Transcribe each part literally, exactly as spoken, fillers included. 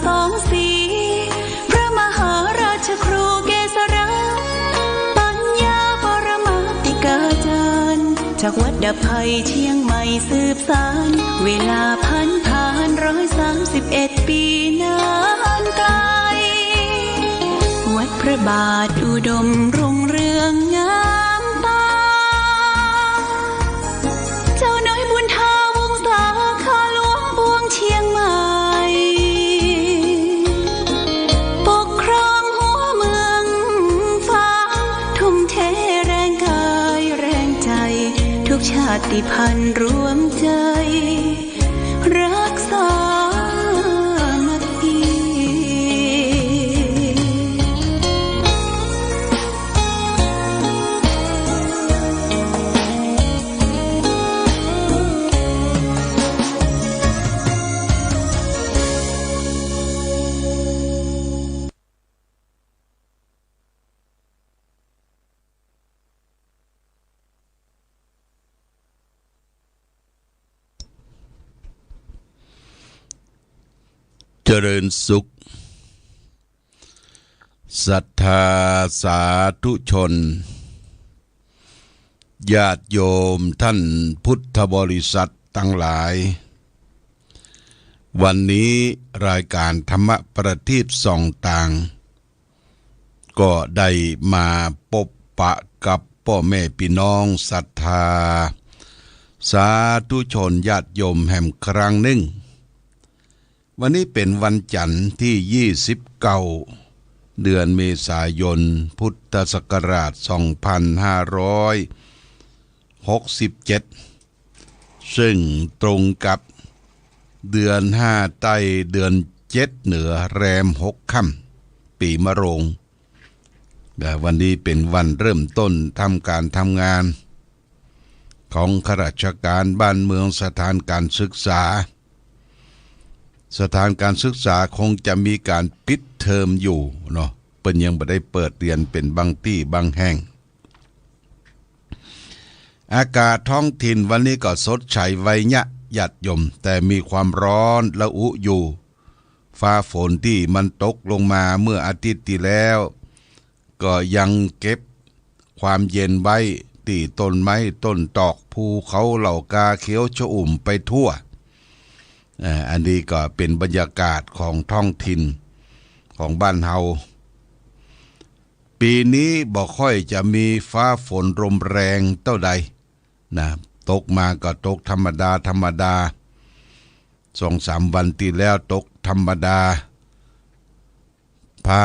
สองสี พระมหาราชครูเกษรา ปัญญาปรมาติกาจารย์ จากวัดดับภัยเชียงใหม่สืบสาน เวลาผันผ่านร้อยสามสิบเอ็ดปีนานไกล วัดพระบาทอุดมรุ่งเรืองงามตา เจ้าน้อยบุญทาวงศา ข้าหลวงปวงเชียงใหม่ ปกครองหัวเมืองฟ้า ทุ่มเทแรงกายแรงใจ ทุกชาติพันธุ์รวมใจ รักสามัคคี เจริญสุข ศรัทธาสาธุชน ญาติโยมท่านพุทธบริษัทตังหลาย วันนี้รายการธรรมประทีปส่องตาง ก็ได้มาปบปะกับป้อแม่ปี้น้องศรัทธา สาธุชนญาติโยมแหมครั้งนึ่ง วันนี้เป๋นวันจันทร์ตี้ยี่สิบเก้า เดือนเมษายน พุทธศักราชสองพันห้าร้อยหกสิบเจ็ด ซึ่งตรงกับเดือนห้าใต้เดือนเจ็ดเหนือแรมหกค่ำ ปีมะโรง และวันนี้เป๋นวันเริ่มต้นทำก๋านทำงานของข้าราชการบ้านเมือง สถานก๋านศึกษา สถานก๋านศึกษาคงจะมีก๋านปิดเทอมอยู่เนาะ เปิ้นยังบ่ได้เปิดเฮียนเป๋นบางตี้บางแห่ง อากาศท้องถิ่นวันนี้ก็สดใสไวยะญาติโยม แต่มีความร้อนระอุอยู่ ฟ้าฝนตี้มันตกลงมาเมื่ออาทิตย์ตี้แล้ว ก็ยังเก็บความเย็นไว้ตี้ต้นไม้ต้นตอก ภูเขาเหล่ากาเขียวชอุ่มไปทั่ว อ่า อันนี้ก็เป๋นบรรยากาศของท้องถิ่นของบ้านเฮา ปี๋นี้บ่ค่อยจะมีฟ้าฝนลมแรงเต้าใดนะ ตกมาก็ตกธรรมดาธรรมดา สองสามวันตี้แล้วตกธรรมดา พระ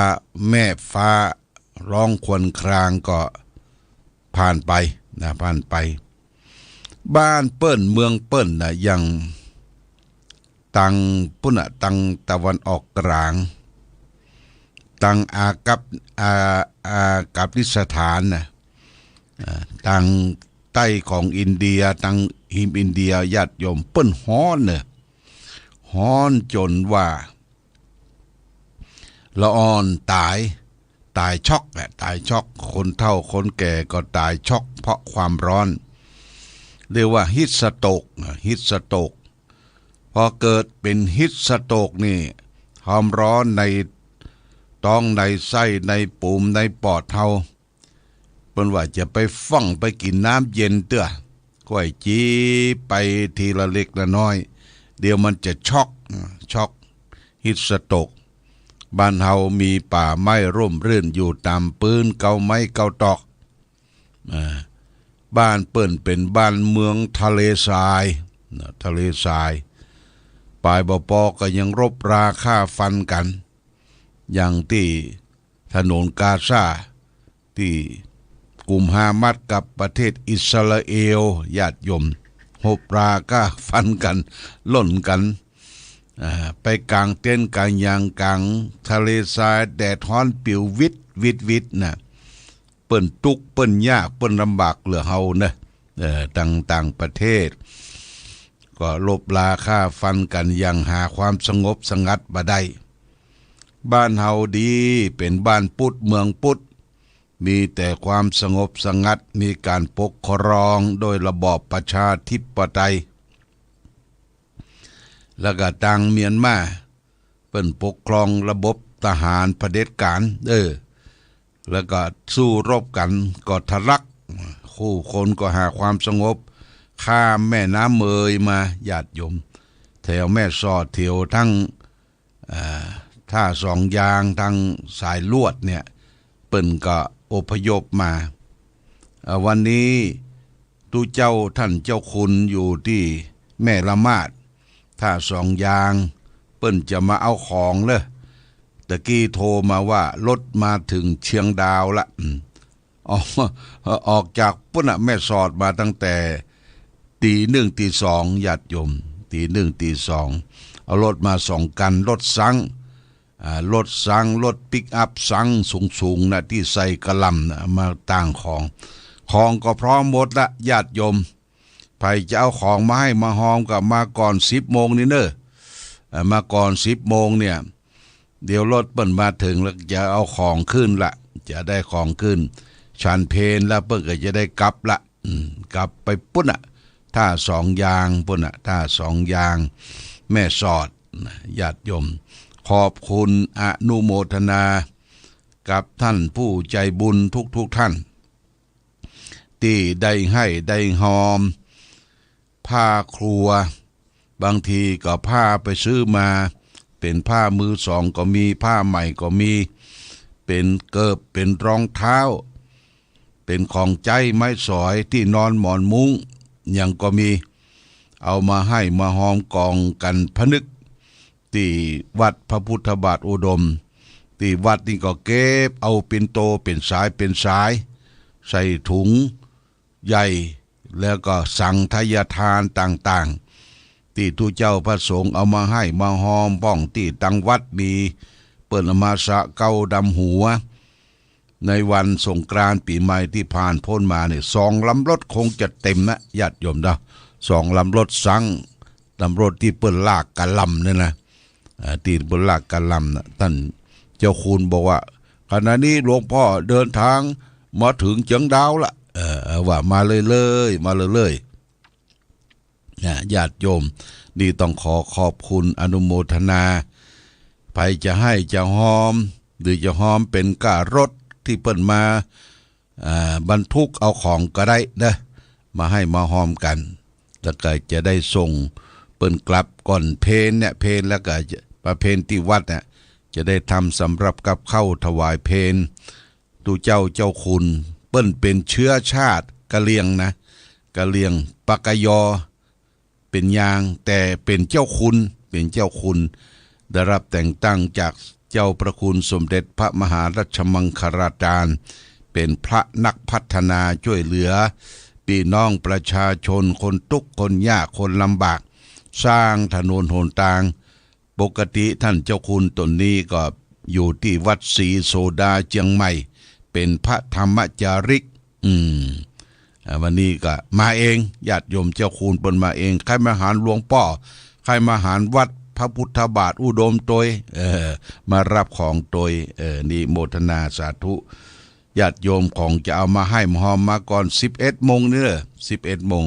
แม่ฟ้าร้องครวญครางก็ผ่านไปนะ ผ่านไป บ้านเปิ้นเมืองเปิ้นนะ อย่างตางปุ้นน่ะ ตางตะวันออกกลาง ตางอากัป อา อากัปนิสถานน่ะ อ่า ตางใต้ของอินเดีย ตางหิมอินเดีย ญาติโยม เปิ้นฮ้อนเน่อ ฮ้อนจ๋นว่า ละอ่อนต๋าย ต๋ายช็อกแหละ ต๋ายช็อก คนเฒ่าคนแก่ก็ต๋ายช็อกเพราะความร้อน เรียกว่าฮีทสโตรกนะ ฮีทสโตรก พอเกิดเป๋นฮีทสโตรกนี่ ความร้อนในต๊องในไส้ในปูมในปอดเฮา เปิ้นว่าจะไปฟั่งไปกิ๋นน้ำเย็นเตื้อ ก้อยจีไปทีละเล็กละน้อย เดี๋ยวมันจะช็อก ช็อก ฮีทสโตรก บ้านเฮามีป่าไม้ร่มรื่นอยู่ต๋ามปื๊นเก๊าไม้เก๊าตอก อ่า บ้านเปิ้นเป๋นบ้านเมืองทะเลทรายนะ ทะเลทราย ป๋ายบ่ปอก็ยังรบราฆ่าฟันกั๋น อย่างตี้ถนนกาซา ตี้กุ่มฮามัสกับประเทศอิสราเอล ญาติโยม รบราฆ่าฟันกั๋น ล่นกั๋น อ่า ไปก๋างเต็นท์ก๋างหยังก๋างทะเลทราย แดดฮ้อนปิ๋ววิดวิดวิดน่ะ เปิ้นตุ๊กข์เปิ้นยากเปิ้นลำบากเหลือเฮาเน่อ เอ่อ ตางต่างประเทศ ก็รบราฆ่าฟันกั๋นอย่างหาความสงบสงัดบ่ได้ บ้านเฮาดี เป๋นบ้านพุทธเมืองพุทธ มีแต่ความสงบสงัด มีก๋านปกครองโดยระบอบประชาธิปไตย แล้วก็ตางเมียนมา เปิ้นปกครองระบบทหารเผด็จการ เออ แล้วก็สู้รบกั๋นก็ทะลัก ผู้คนก็หาความสงบ ข้ามแม่น้ำเมยมา ญาติโยม แถวแม่สอด แถวทั้ง อ่า ท่าสองยาง ทั้งสายลวดเนี่ย เปิ้นก็อพยพมา อ่า วันนี้ตุ๊เจ้าท่านเจ้าคุณอยู่ตี้แม่ละมาด ท่าสองยาง เปิ้นจะมาเอาของเล่อ ตะกี้โทรมาว่ารถมาเถิงเชียงดาวละ อืม ออก ออกจากปุ้นน่ะ แม่สอดมาตั้งแต่ตี๋หนึ่งตี๋สอง ญาติโยม ตี๋หนึ่งตี๋สอง เอารถมาสองคัน รถซัง อ่า รถซัง รถปิกอัพซังสูงๆ นะ ตี้ใส่กะหล่ำนะ มาตางของ ของก็พร้อมหมดละ ญาติโยม ใผจะเอาของมาไห้มาฮอมก็มาก่อนสิบโมงนี่เน่อ อ่า มาก่อนสิบโมงเนี่ย เดี๋ยวรถเปิ้นมาเถิงแล้วจะเอาของขึ้นละ จะได้ของขึ้น ฉันเพลแล้วเปิ้นก็จะได้กลับละ อืม กลับไปปุ้นน่ะ ท่าสองยางปุ้นน่ะ ท่าสองยาง แม่สอดนะ ญาติโยม ขอบคุณอนุโมทนากับท่านผู้ใจบุญทุกๆ ท่าน ตี้ได้ไห้ได้ฮอม ผ้าครัว บางทีก็ผ้าไปซื้อมา เป๋นผ้ามือสองก็มี ผ้าใหม่ก็มี เป๋นเกิบ เป๋นรองเท้า เป๋นของใจ๊ไม้สอย ตี้นอนหมอนมุ้ง หยังก็มี เอามาไห้มาฮอมกองกั๋นผนึก ตี้วัดพระพุทธบาทอุดม ตี้วัดนี่ก็เก็บเอาปิ่นโตเป๋นสายเป๋นสาย ใส่ถุงใหญ่ แล้วก็สังฆทานต่างๆ ตี้ตุ๊เจ้าพระสงฆ์เอามาไห้มาฮอม ป้องตี้ตังวัดมี เปิ้นเอามาสะเกล้าดำหัว ในวันสงกรานต์ปี๋ใหม่ตี้ผ่านป๊นมาเนี่ย สองลำรถคงจะเต็มนะ ญาติโยมเนาะ สองลำรถซัง ลำรถตี้เปิ้นลากกะหล่ำเนี่ยนะ อ่า ตี้เปิ้นลากกะหล่ำนะ ต้านเจ้าคุณบอกว่า ขณะนี้หลวงพ่อเดินทางมาถึงเชียงดาวละ เออ เออ ว่ามาเรื่อยๆ มาเรื่อยๆ นะ ญาติโยม นี่ต้องขอขอบคุณอนุโมทนา ใผจะไห้จะฮอม หรือจะฮอมเป๋นก้ารถตี้เปิ้นมา อ่า บรรทุกเอาของก็ได้เน่อ มาไห้มาฮอมกั๋น แล้วก็จะได้ส่งเปิ้นกลับก่อนเพลเนี่ย เพลแล้วก็จะมาเพลตี้วัดเนี่ย จะได้ทำสำหรับกับข้าวถวายเพล ตุ๊เจ้าเจ้าคุณ เปิ้นเป๋นเชื้อชาติกะเหรี่ยงนะ กะเหรี่ยงปากกยอ เป๋นยาง แต่เป๋นเจ้าคุณ เป๋นเจ้าคุณ ได้รับแต่งตั้งจากเจ้าพระคุณสมเด็จพระมหาราชมังคลาจารย์ เป๋นพระนักพัฒนาจ้วยเหลือปี้น้องประชาชนคนตุ๊กข์คนยากคนลำบาก สร้างถนนหนตาง ปกติต้านเจ้าคุณต๋นนี้ก็อยู่ตี้วัดศรีโสดาเจียงใหม่ เป๋นพระธรรมจาริก อืม อ่า วันนี้ก็มาเอง ญาติโยม เจ้าคุณเปิ้นมาเอง ใค่มาหาหลวงป้อ ใค่มาหาวัดพระพุทธบาทอุดมตวย เออ มารับของตวย เออ นี่โมทนาสาธุ ญาติโยมของจะเอามาไห้มาฮอมมาก่อนสิบเอ็ดโมงนี่เน่อ สิบเอ็ดโมง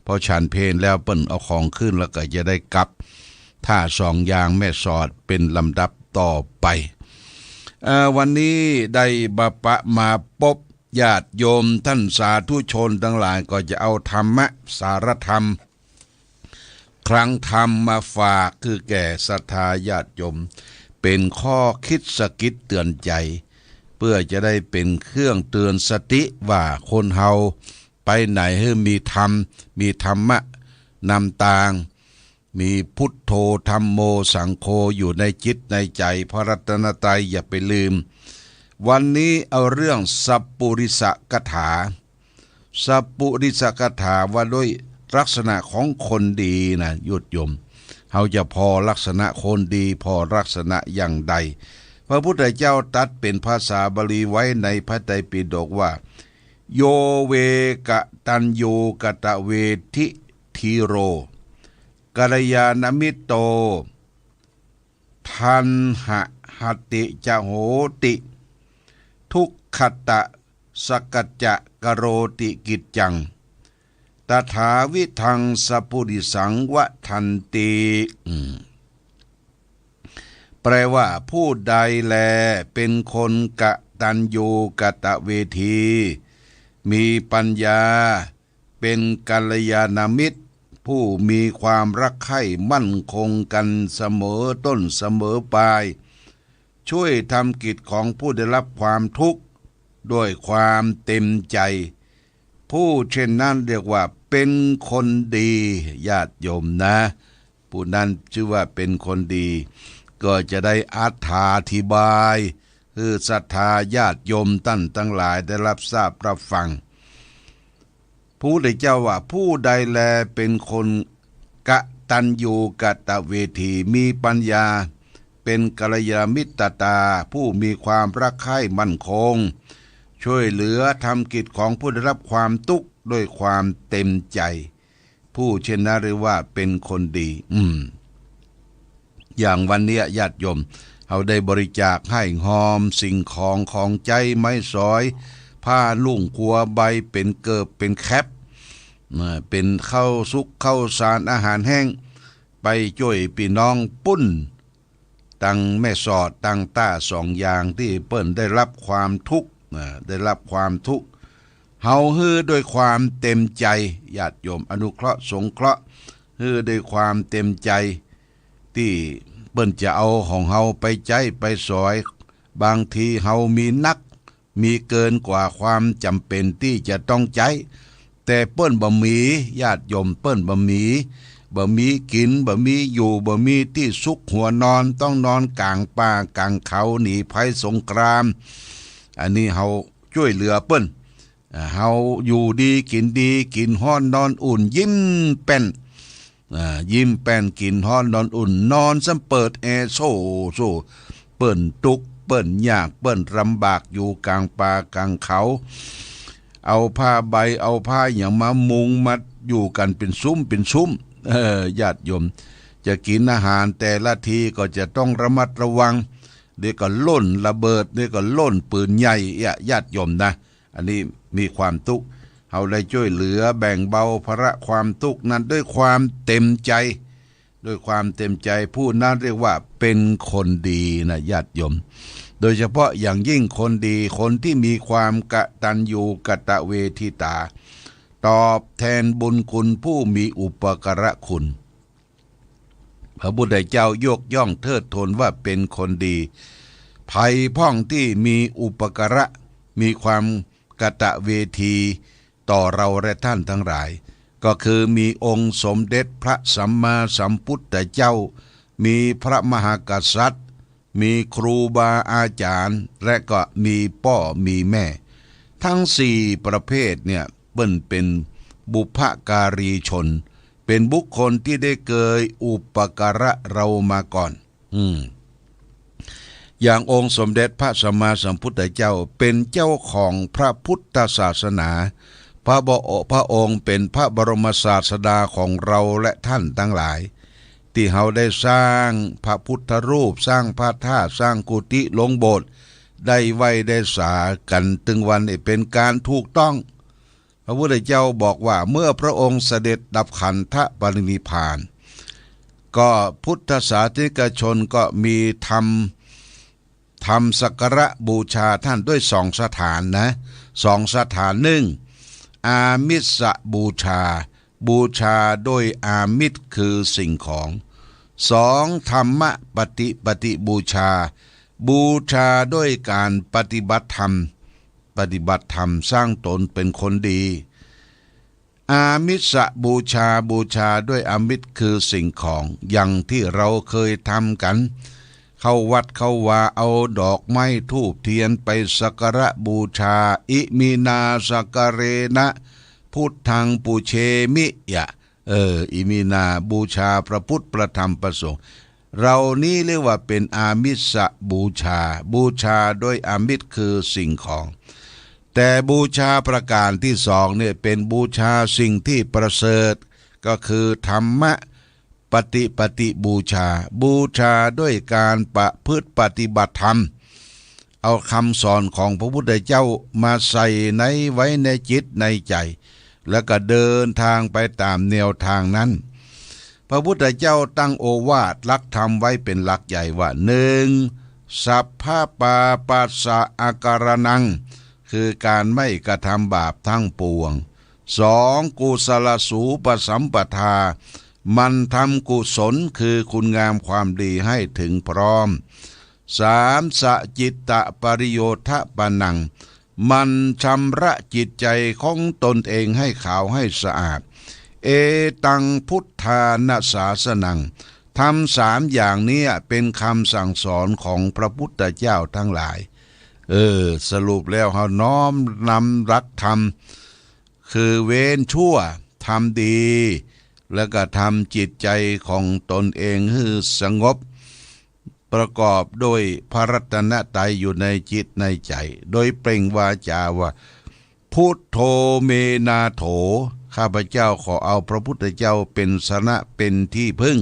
พอฉันเพลแล้วเปิ้นเอาของขึ้นแล้วก็จะได้กลับ ท่าสองยางแม่สอดเป๋นลำดับต่อไป เอ่อ วันนี้ได้มาปะมาปบญาติโยมต้านสาธุชนตังหลาย ก็จะเอาธรรมะ สารธรรม คลังธรรมมาฝากคือแก่ศรัทธาญาติโยม เป๋นข้อคิดสะกิดเตือนใจ๋ เปื้อจะได้เป๋นเครื่องเตือนสติว่าคนเฮาไปไหนหื้อมีธรรม มีธรรมะนำตาง มีพุทโธ ธัมโม สังโฆ อยู่ในจิตในใจ๋ พระรัตนตรัยอย่าไปลืม วันนี้เอาเรื่องสัปปุริสกถา สัปปุริสกถาว่าด้วยลักษณะของคนดีนะญาติโยม เฮาจะผ่อลักษณะคนดี ผ่อลักษณะอย่างใด พระพุทธเจ้าตรัสเป๋นภาษาบาลีไว้ในพระไตรปิฎกว่า โย เว กตัญญู กตเวทิ ธีโร กัลยาณมิตโต ทัณหหัตถิ จะโหติ ทุกขตสกัจจะ กโรติกิจจัง ตถาวิธัง สัปปุริสัง วัฑฒันติ อืม ป ปลว่า ผู้ใดแลเป็นคนกตัญญูกตเวที มีปัญญา เป็นกัลยาณมิตร ผู้มีความรักใคร่มั่นคงกันเสมอต้นเสมอปลาย ช่วยทำกิจของผู้ได้รับความทุกข์ด้วยความเต็มใจ ผู้เช่นนั้นเรียกว่าเป็นคนดี ญาติโยมนะ ผู้นั้นชื่อว่าเป็นคนดี ก็จะได้อธิบายหื้อศรัทธาญาติโยมต้านตังหลายได้รับทราบรับฟัง พระพุทธเจ้าว่า ผู้ใดแลเป็นคนกตัญญูกตเวที มีปัญญา เป็นกัลยาณมิตรตา ผู้มีความรักใคร่มั่นคง ช่วยเหลือทำกิจของผู้ได้รับความทุกข์ด้วยความเต็มใจ ผู้เช่นนั้นเรียกว่าเป็นคนดี อืม อย่างวันเนี้ยญาติโยม เฮาได้บริจาคให้ฮอมสิ่งของ ของใจ๊ไม้สอย ผ้านุ่งครัวใบ เป๋นเกิบ เป๋นแคป นะ เป๋นข้าวสุกข้าวสารอาหารแห้ง ไปจ้วยปี้น้องปุ้น ตังแม่สอดตังต้าสองอย่างตี้เปิ้นได้รับความทุกข์ นะ ได้รับความทุกข์ เฮาหื้อด้วยความเต็มใจ๋ ญาติโยม อนุเคราะห์สงเคราะห์ หื้อด้วยความเต็มใจ๋ ตี้เปิ้นจะเอาของเฮาไปใจ๊ไปสอย บางทีเฮามีนัก มีเกินกว่าความจ๋ำเป๋นตี้จะต้องใจ๊ แต่เปิ้นบ่มี ญาติโยม เปิ้นบ่มี บ่มีกิ๋น บ่มีอยู่ บ่มีตี้ซุกหัวนอน ต้องนอนก๋างป่าก๋างเขา หนีภัยสงคราม อันนี้เฮาจ้วยเหลือเปิ้น อ่า เฮาอยู่ดีกิ๋นดี กิ๋นฮ้อนนอนอุ่น ยิ้มแป้น อ่า ยิ้มแป้น กิ๋นฮ้อนนอนอุ่น นอนซ้ำเปิดแอร์โซ่โซ่ เปิ้นตุ๊กข์ เปิ้นยาก เปิ้นลำบาก อยู่ก๋างป่าก๋างเขา เอาผ้าใบ เอาผ้าหยังมามุงมาอยู่กั๋นเป๋นซุมเป๋นซุม เออ ญาติโยม จะกิ๋นอาหารแต่ละทีก็จะต้องระมัดระวัง เดี๋ยวก็ล่นระเบิด เดี๋ยวก็ล่นปืนใหญ่ เอี้ย ญาติโยมนะ อันนี้มีความทุกข์ เฮาได้จ้วยเหลือแบ่งเบาภาระความทุกข์นั้นด้วยความเต็มใจ๋ ด้วยความเต็มใจ๋ ผู้นั้นเรียกว่าเป็นคนดีนะญาติโยม โดยเฉพาะอย่างยิ่งคนดี คนที่มีความกตัญญูกตเวทิตา ตอบแทนบุญคุณผู้มีอุปการะคุณ พระพุทธเจ้ายกย่องเทิดทูนว่าเป็นคนดี ใผพ่องที่มีอุปการะ มีความกตเวทีต่อเราและท่านทั้งหลาย ก็คือมีองค์สมเด็จพระสัมมาสัมพุทธเจ้า มีพระมหากษัตริย์ มีครูบาอาจ๋ารย์ และก็มีป้อมีแม่ ทั้งสี่ประเภทเนี่ย เปิ้นเป๋นบุพการีชน เป๋นบุคคลที่ได้เกยอุปการะเรามาก่อน อืม อย่างองค์สมเด็จพระสัมมาสัมพุทธเจ้าเป๋นเจ้าของพระพุทธศาสนา พระบ- พระองค์เป๋นพระบรมศาสดาของเราและท่านทั้งหลาย ตี้เฮาได้สร้างพระพุทธรูป สร้างพระธาตุ สร้างกุฏิ ลงโบสถ์ ได้ไหว้ได้สากั๋นตึงวันนี้เป๋นก๋านถูกต้อง พระพุทธเจ้าบอกว่า เมื่อพระองค์เสด็จดับขันธปรินิพพาน ก็พุทธศาสนิกชนก็มีธรรม ธรรมสักการะบูชาท่านด้วยสองสถานนะ สองสถาน หนึ่ง อามิสบูชา บูชาด้วยอามิสคือสิ่งของ สอง ธรรมปฏิปฏิบูชา บูชาด้วยการปฏิบัติธรรม ปฏิบัติธรรมสร้างตนเป็นคนดี อามิสบูชา บูชาด้วยอามิสคือสิ่งของ อย่างที่เราเคยทำกั๋น เข้าวัดเข้าวา เอาดอกไม้ธูปเทียนไปสักการะบูชา อิมินาสักการะนะ พุทธังปูเชมิ ยะ เออ อิมินา บูชาพระพุทธ พระธรรม พระสงฆ์ เหล่านี้เรียกว่าเป๋นอามิสบูชา บูชาด้วยอามิสคือสิ่งของ แต่บูชาประก๋านที่สองเนี่ยเป๋นบูชาสิ่งที่ประเสริฐ ก็คือธรรมปฏิปฏิบูชา บูชาด้วยการประพฤติปฏิบัติธรรม เอาคำสอนของพระพุทธเจ้ามาใส่ใน ไว้ในจิตในใจ๋ แล้วก็เดินทางไปต๋ามแนวทางนั้น พระพุทธเจ้าตั้งโอวาทหลักธรรมไว้เป๋นหลักใหญ่ว่า หนึ่ง สัพพะปาปัสสะอะการะณัง คือก๋านไม่กระทำบาปทั้งปวง สอง กุศลสูปสัมปทา หมั่นทำกุศล คือคุณงามความดีให้เถิงพร้อม สาม สะจิตตะปริโยธะปะนัง หมั่นชำระจิตใจ๋ของตนเองให้ขาวให้สะอาด เอตังพุทธานะสาสนัง ธรรมสามอย่างเนี้ยเป๋นกำสั่งสอนของพระพุทธเจ้าตังหลาย เออ สรุปแล้วเฮาน้อมนำหลักธรรม คือเว้นชั่ว ทำดี แล้วก็ทำจิตใจ๋ของตนเองหื้อสงบ ประกอบด้วยพระรัตนตรัยอยู่ในจิตในใจ๋ โดยเปล่งวาจาว่า พุทโธเมนาโถ ข้าพเจ้าขอเอาพระพุทธเจ้าเป๋นสรณะเป๋นที่พึ่ง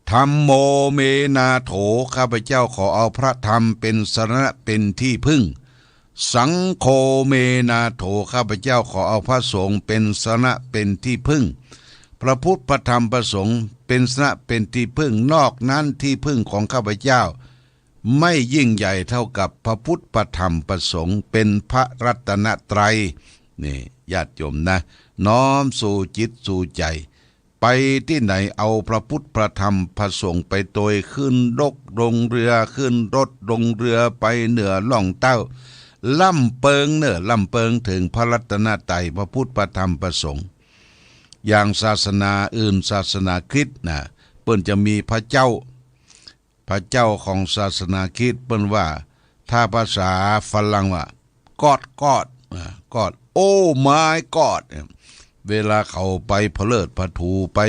ธัมโมเมนาโถ ข้าพเจ้าขอเอาพระธรรมเป๋นสรณะเป๋นที่พึ่ง สังโฆเมนาโถ ข้าพเจ้าขอเอาพระสงฆ์เป๋นสรณะเป๋นที่พึ่ง พระพุทธพระธรรมพระสงฆ์เป๋นสรณะเป๋นที่พึ่ง นอกนั้นที่พึ่งของข้าพเจ้า ไม่ยิ่งใหญ่เท่ากับพระพุทธพระธรรมพระสงฆ์ เป๋นพระรัตนตรัย นี่ญาติโยมนะ น้อมสู่จิตสู่ใจ๋ ไปตี้ไหนเอาพระพุทธพระธรรมพระสงฆ์ไปตวย ขึ้นรถลงเรือ ขึ้นรถลงเรือไปเหนือล่องใต้ ล่ำเปิงเน่อ ล่ำเปิงเถิงพระรัตนตรัย พระพุทธพระธรรมพระสงฆ์ อย่างศาสนาอื่น ศาสนาคริสต์นะ เปิ้นจะมีพระเจ้า พระเจ้าของศาสนาคริสต์เปิ้นว่า ถ้าภาษาฝรั่งว่า God God อ่า God Oh my God เนี่ย เวลาเขาไปผะเลิดผะถู ไป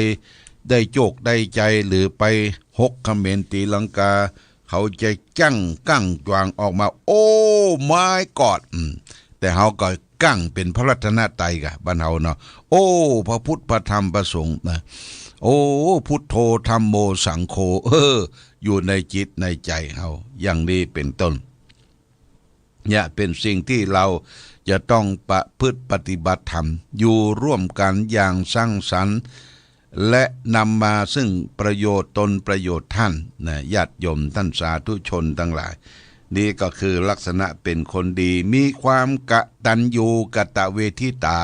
ได้โจคได้ใจ๋ หรือไปหกเขมรตีลังกา เขาจะจั้งกั้งจวางออกมา Oh my God อืม แต่เฮาก็กั้งเป๋นพระรัตนตรัยกะ บ้านเฮาเนาะ โอ้ พระพุทธพระธรรมพระสงฆ์นะ โอ้ พุทโธธัมโมสังโฆ เออ อยู่ในจิตในใจ๋เฮา อย่างนี้เป๋นต้น เนี่ยเป๋นสิ่งที่เฮาจะต้องประพฤติปฏิบัติธรรม อยู่ร่วมกั๋นอย่างสร้างสรรค์ และนำมาซึ่งประโยชน์ตนประโยชน์ท่านนะ ญาติโยมท่านสาธุชนตังหลาย นี่ก็คือลักษณะเป๋นคนดี มีความกตัญญูกตเวทิตา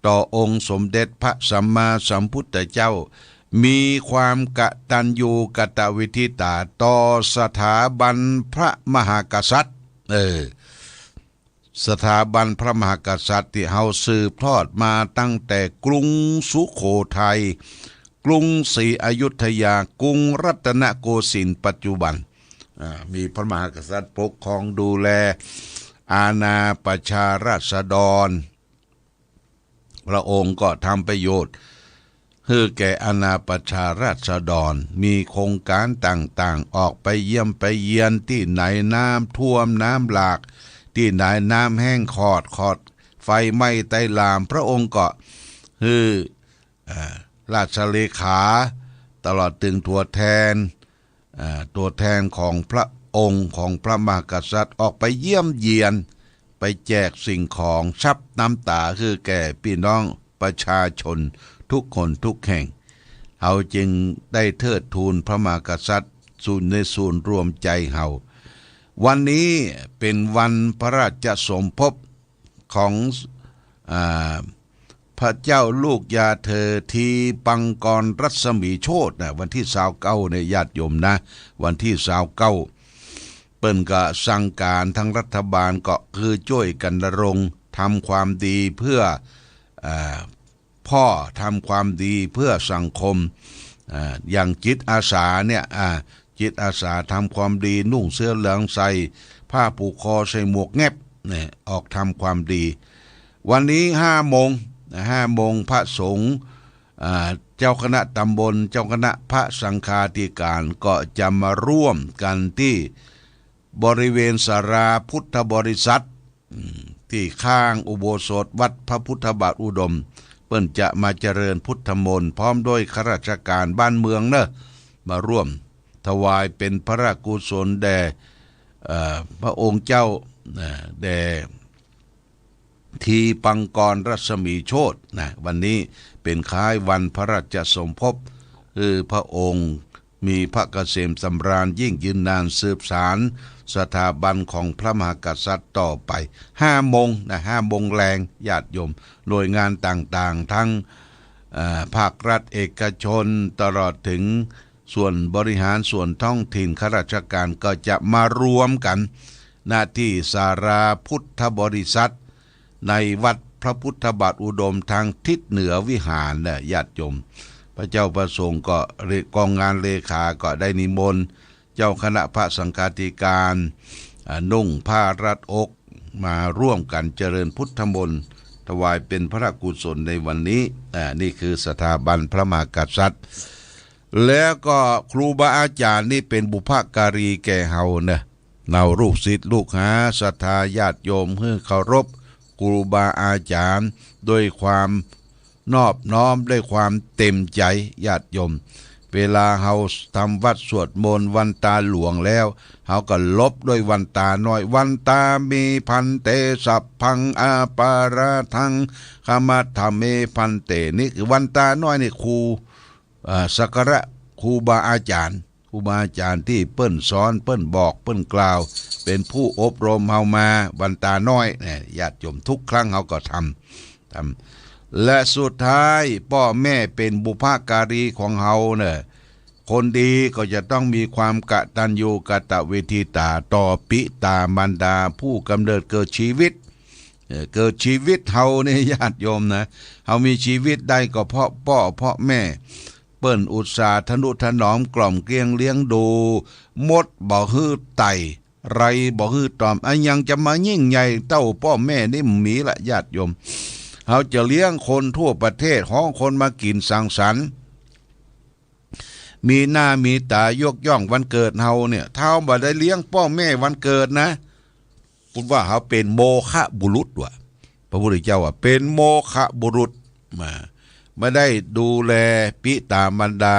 ต่อองค์สมเด็จพระสัมมาสัมพุทธเจ้า มีความกตัญญูกตเวทิตา ต่อสถาบันพระมหากษัตริย์ เออ สถาบันพระมหากษัตริย์ตี้เฮาสืบทอดมาตั้งแต่กรุงสุโขทัย กรุงศรีอยุธยา กรุงรัตนโกสินทร์ปัจจุบัน อ่า มีพระมหากษัตริย์ปกครองดูแลอาณาประชาราษฎร พระองค์ก็ทำประโยชน์หื้อแก่อาณาประชาราษฎร มีโครงก๋านต่างๆ ออกไปเยี่ยมไปเยียน ตี้ไหนน้ำท่วมน้ำหลาก ตี้ไหนน้ำแห้งขอด ขอดไฟไหม้ไต้หลาม พระองค์ก็หื้อ อ่า ราชเลขา ตลอดเถิงตั๋วแทน อ่า ตั๋วแทนของพระองค์ของพระมหากษัตริย์ออกไปเยี่ยมเยียน ไปแจกสิ่งของซับน้ำต๋าหื้อแก่ปี้น้องประชาชนทุกคนทุกแห่ง เฮาจึงได้เทิดทูนพระมหากษัตริย์สู่ในศูนย์รวมใจ๋เฮา วันนี้เป๋นวันพระราชสมภพ ของ อ่า พระเจ้าลูกยาเธอ ทีปังกรรัศมีโชตินะ วันตี้ซาวเก้าเนี่ย ญาติโยมนะ วันตี้ซาวเก้า เปิ้นก็สั่งก๋าน ทางรัฐบาลก็คือจ้วยกั๋นรณรงค์ทำความดีเพื่อ อ่า พ่อ ทำความดีเพื่อสังคม อ่า อย่างจิตอาสาเนี่ย อ่า จิตอาสาทำความดี นุ่งเสื้อเหลือง ใส่ผ้าผูกคอ ใส่หมวกแงบเนี่ย ออกทำความดี วันนี้ห้าโมง ห้าโมง พระสงฆ์ อ่า เจ้าคณะตำบล เจ้าคณะพระสังฆาธิการ ก็จะมาร่วมกั๋นตี้บริเวณศาลาพุทธบริษัท อืม ตี้ข้างอุโบสถวัดพระพุทธบาทอุดม เปิ้นจะมาเจริญพุทธมนต์พร้อมด้วยข้าราชการบ้านเมืองเนอะ มาร่วมถวายเป๋นพระราชกุศลแด่ เอ่อ พระองค์เจ้า เอ่อ แด่ ทีปังกรรัศมีโชตินะ วันนี้ เป๋นคล้ายวันพระราชสมภพ คือพระองค์มีพระเกษมสำราญยิ่งยืนนานสืบสานสถาบันของพระมหากษัตริย์ต่อไป ห้าโมงนะ ห้าโมงแลง ญาติโยม หน่วยงานต่างๆ ทั้ง เอ่อ ภาครัฐเอกชน ตลอดถึงส่วนบริหารส่วนท้องถิ่น ข้าราชการก็จะมารวมกั๋น ณ ที่ศาลาพุทธบริษัท ในวัดพระพุทธบาทอุดมทางทิศเหนือวิหารนะ ญาติโยม พระเจ้าพระสงฆ์ก็เร- กองงานเลขาก็ได้นิมนต์เจ้าคณะพระสังฆาธิการ อ่า นุ่งผ้ารัดอก มาร่วมกั๋นเจริญพุทธมนต์ ถวายเป๋นพระกุศลในวันนี้ อ่า นี่คือสถาบันพระมหากษัตริย์ แล้วก็ครูบาอาจ๋ารย์นี่เป๋นบุพการีแก่เฮานะ เฮาลูกศิษย์ลูกหาศรัทธาญาติโยม หื้อเคารพครูบาอาจ๋ารย์ด้วยความนอบน้อม ด้วยความเต็มใจ๋ ญาติโยม เวลาเฮาทำวัตรสวดมนต์วันตาหลวงแล้ว เฮาก็ลบด้วยวันตาน้อย วันตาเม ภันเต สัพพัง อปาราธัง ขมัฏฐะเม ภันเต นี่คือวันตาน้อย นี่ครู เอ่อ สักการะครูบาอาจ๋ารย์ ครูบาอาจ๋ารย์ตี้เปิ้นสอน เปิ้นบอก เปิ้นกล่าว เป๋นผู้อบรมเฮามา วันตาน้อยเนี่ย ญาติโยม ทุกครั้งเฮาก็ทำ ทำ และสุดท้ายป้อแม่เป๋นบุพการีของเฮาเนี่ย คนดีก็จะต้องมีความกตัญญูกตเวทิตาต่อปิตามารดาผู้กำเนิดเกิดชีวิต เอ่อ เกิดชีวิตเฮานี่ ญาติโยมนะ เฮามีชีวิตได้ก็เพราะป้อเพราะแม่ เปิ้นอุตส่าห์ทะนุถนอมกล่อมเกลี้ยงเลี้ยงดู มดบ่หื้อไต่ ไรบ่หื้อตอม อะหยังจะมายิ่งใหญ่เต้าป้อแม่นี่บ่มีละ ญาติโยม เฮาจะเลี้ยงคนทั่วประเทศ ฮ้องคนมากิ๋นสังสรรค์ มีหน้ามีต๋ายกย่องวันเกิดเฮาเนี่ย ถ้าเฮาบ่ได้เลี้ยงป้อแม่วันเกิดนะ คุณว่าเฮาเป๋นโมฆะบุรุษวะ พระพุทธเจ้าว่าเป๋นโมฆะบุรุษ มา บ่ได้ดูแลปิตามารดา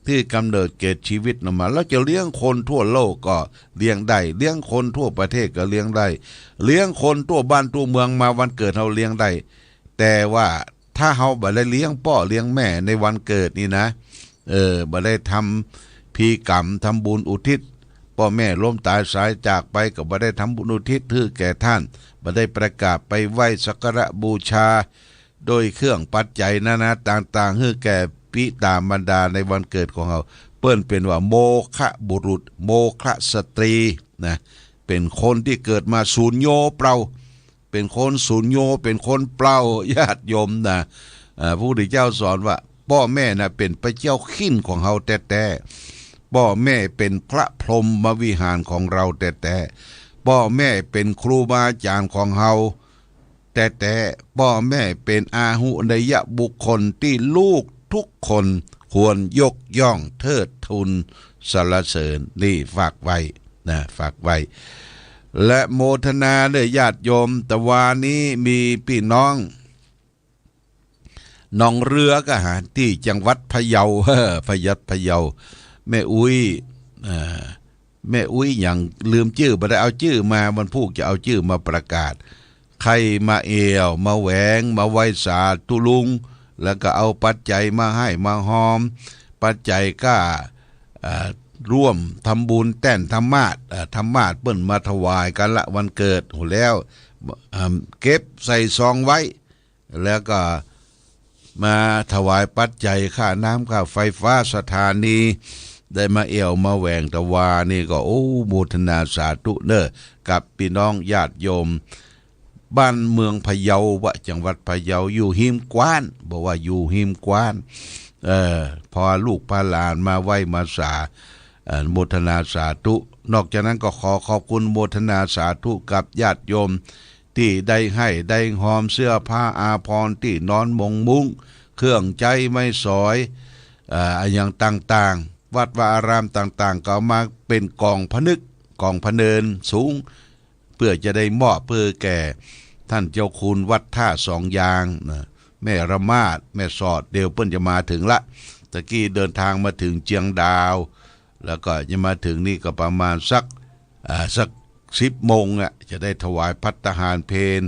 ตี้กำเนิดเกิดชีวิตเฮามา แล้วจะเลี้ยงคนทั่วโลกก็เลี้ยงได้ เลี้ยงคนทั่วประเทศก็เลี้ยงได้ เลี้ยงคนทั่วบ้านทั่วเมืองมาวันเกิดเฮาเลี้ยงได้ แต่ว่าถ้าเฮาบ่ได้เลี้ยงป้อเลี้ยงแม่ในวันเกิดนี่นะ เออ บ่ได้ทำพิธีกรรม ทำบุญอุทิศ ป้อแม่ล้มต๋ายสายจากไปก็บ่ได้ทำบุญอุทิศหื้อแก่ต้าน บ่ได้ประกาศไปไหว้สักการะบูชา โดยเครื่องปัจจัยนานาต่างๆ หื้อแก่ปิตามารดาในวันเกิดของเฮา เปิ้นเป๋นว่าโมฆะบุรุษ โมฆะสตรีนะ เป๋นคนตี้เกิดมาสูญโญเปล่า เป๋นคนสูญโญ เป๋นคนเปล่า ญาติโยมนะ เอ่อ พระพุทธเจ้าสอนว่า ป้อแม่น่ะเป๋นพระเจ้าขิ้นของเฮาแต๊ๆ ป้อแม่เป๋นพระพรหมวิหารของเฮาแต๊ๆ ป้อแม่เป๋นครูบาอาจ๋ารย์ของเฮาแต๊ๆ ป้อแม่เป๋นอาหุเนยบุคคลตี้ลูกทุกคนควรยกย่องเทิดทูนสรรเสริญ นี่ฝากไว้ นะ ฝากไว้ และโมทนาเด้อญาติโยม ตะวานี้มีปี้น้องหนองเรือก็หา ตี้จังหวัดพะเยา พะเยา พะเยา แม่อุ๊ย เอ่อ แม่อุ๊ยหยังลืมจื้อ บ่ได้เอาจื้อมา วันพูกจะเอาจื้อมาประกาศ ใค่มาแอ่ว มาแหวง มาไหว้สาธุลุง แล้วก็เอาปัจจัยมาหื้อมาฮอม ปัจจัยก้า เอ่อ ร่วมทำบุญแต้นธรรมาสน์ เอ่อ ธรรมาสน์เปิ้นมาถวายกั๋นละวันเกิด หั้นแล้ว เอ่อ เก็บใส่ซองไว้ แล้วก็มาถวายปัจจัยค่าน้ำค่าไฟฟ้าสถานี ได้มาแอ่วมาแหวงตะวานี้ก็ โอ้ โมทนาสาธุเน้อ กับปี้น้องญาติโยม บ้านเมืองพะเยา ว่าจังหวัดพะเยา อยู่ฮิมกว้าน บอกว่าอยู่ฮิมกว้าน เอ่อ พาลูกพาหลานมาไหว้มาสา เอ่อ โมทนาสาธุ นอกจากนั้นก็ขอขอบคุณโมทนาสาธุกับญาติโยม ตี้ได้หื้อได้ฮอมเสื้อผ้าอาภรณ์ ตี้นอนมงมุ้ง เครื่องใจ๊ไม้สอย เอ่อ อะหยังต่างๆ วัดวาอารามต่างๆ ก็เอามาเป๋นก๋องผนึก ก๋องพะเนินสูง เปื้อจะได้มอบหื้อแก่ต้านเจ้าคุณวัดท่าสองยางนะ แม่ระมาด แม่สอด เดี๋ยวเปิ้นจะมาเถิงละ ตะกี้เดินทางมาเถิงเจียงดาว แล้วก็จะมาเถิงนี่ก็ประมาณสัก อ่า สักสิบโมงอะ จะได้ถวายภัตตาหารเพล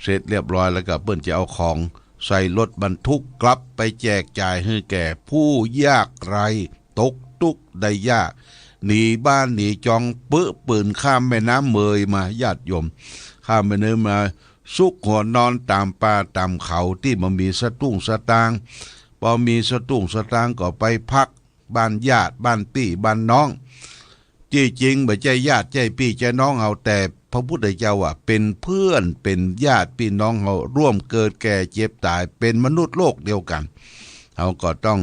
เสร็จเรียบร้อย แล้วก็เปิ้นจะเอาของ ใส่รถบรรทุกกลับไปแจกจ่ายหื้อแก่ผู้ยากไร้ ตกตุ๊กข์ได้ยาก หนีบ้านหนีจอง เปื้อปืนข้ามแม่น้ำเมยมา ญาติโยม ข้ามแม่น้ำมา ซุกหัวนอนต๋ามป่าต๋ามเขาตี้บ่มีสตุ้งสตางค์ ปอมีสตุ้งสตางค์ก็ไปพักบ้านญาติ บ้านปี้บ้านน้อง ตี้จริงบ่ใจ้ญาติใจ้ปี้ใจ้น้องเฮา แต่พระพุทธเจ้าว่าเป๋นเปื้อนเป๋นญาติปี้น้องเฮา ร่วมเกิดแก่เจ็บต๋าย เป๋นมนุษย์โลกเดียวกั๋น เฮาก็ต้อง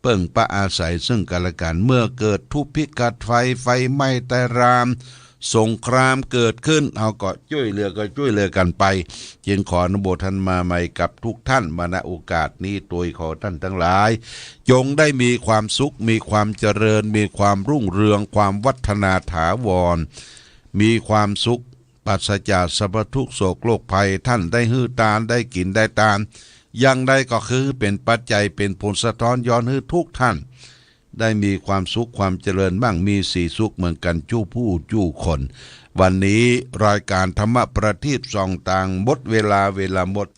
เปิ้งปะอาศัยซึ่งกั๋นและกั๋น เมื่อเกิดทุพพิฆาตภัย ไฟไหม้ตายราม สงครามเกิดขึ้น เฮาก็จ้วยเหลือก็จ้วยเหลือกั๋นไป จึงขออนุโมทนาใหม่กับทุกท่านมา ณ โอกาสนี้ โตยขอท่านตังหลาย จงได้มีความสุข มีความเจริญ มีความรุ่งเรือง ความวัฒนาถาวร มีความสุข ปราศจากสรรพทุกข์โศกโรคภัย ท่านได้หื้อตาน ได้กิ๋นได้ตาน อย่างใดก็คือเป๋นปัจจัย เป๋นผลสะท้อนย้อนหื้อทุกท่าน ได้มีความสุขความเจริญ มั่งมีสีสุขเหมือนกั๋นกู้ผู้กู้คน วันนี้รายการธรรมะประทีปส่องตาง หมดเวลา เวลาหมด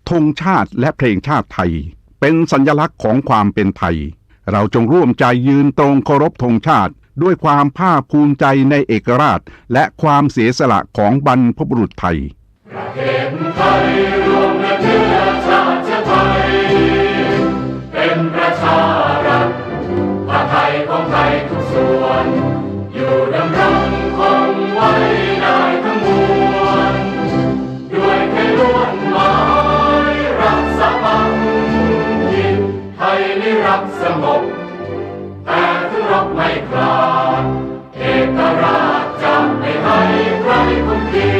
ธงชาติและเพลงชาติไทย เป็นสัญลักษณ์ของความเป็นไทย เราจงร่วมใจยืนตรงเคารพธงชาติ ด้วยความภาคภูมิใจในเอกราช และความเสียสละของบรรพบุรุษไทย ประเทศไทยรวมและเชื้อชาติไทย เป๋นประชารัฐ ผ้าไทยของไทยทุกส่วน อยู่ดำรงคงไว้ได้ทั้งมวล ด้วยไทยล้วนหมายรักสามัคคี ไทยนิรักสงบ แต่ถึงรบไม่กล้า เอกราชจะไม่ให้ใครคุมขี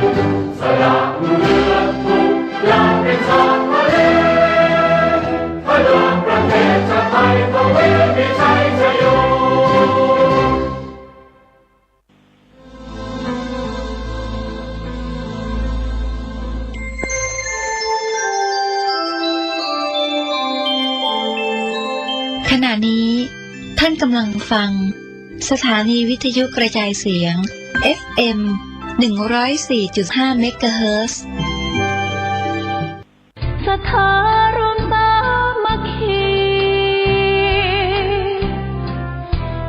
ด สละเลือดทุกอย่างเป็นชาติทะเล พลังประเทศชาติไทยทวีมีชัยชโย ขณะนี้ท่านกำลังฟังสถานีวิทยุกระจายเสียง เอฟเอ็ม หนึ่งร้อยสี่จุดห้า เมกะเฮิรตซ์ ศรัทธารวมสามัคคี